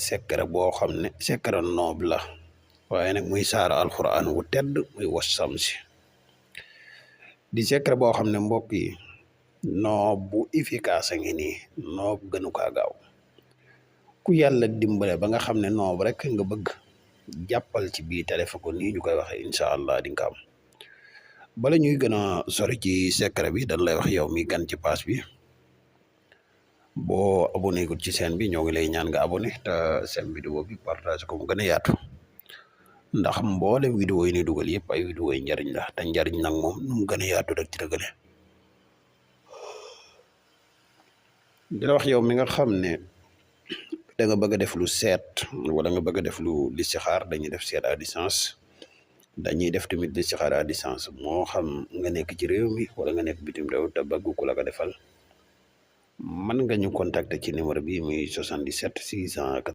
secret boo xam ne secret noob la waaye nag muy saara alxuraan wu tedd muy wassam si di secret boo xam ne mbokk yi noob bu efficace a ngi nii noob gënu kaa gaaw ku yàlla dimbale ba nga xam ne noob rek nga bëgg jàppal ci bii téléphone ko nii ñu koy waxe incha allah di nga am bala ñuy gën a sori ci secret bi dañ lay wax yow mi gan ci pass bi boo abonné ko ci chaîne bi ñoo ngi lay ñaan nga abonné te seen vidéo bi partage ko mu gën a yaatu ndax mboole vidéo yi ni dugal yëpp ay vidéo yi njariñ la te njariñ nag moom nu mu gën a yaatu rek ci la gën a di la wax yow mi nga xam ne da nga bëgg a def lu seet wala nga bëgg a def lu listixaar dañuy def seet à distance dañuy def tamit listixaar à distance moo xam nga nekk ci réew mi wala nga nekk bitim réew te bëgg ku la ko defal mën nga ñu contacter ci numéro bi muy 77 600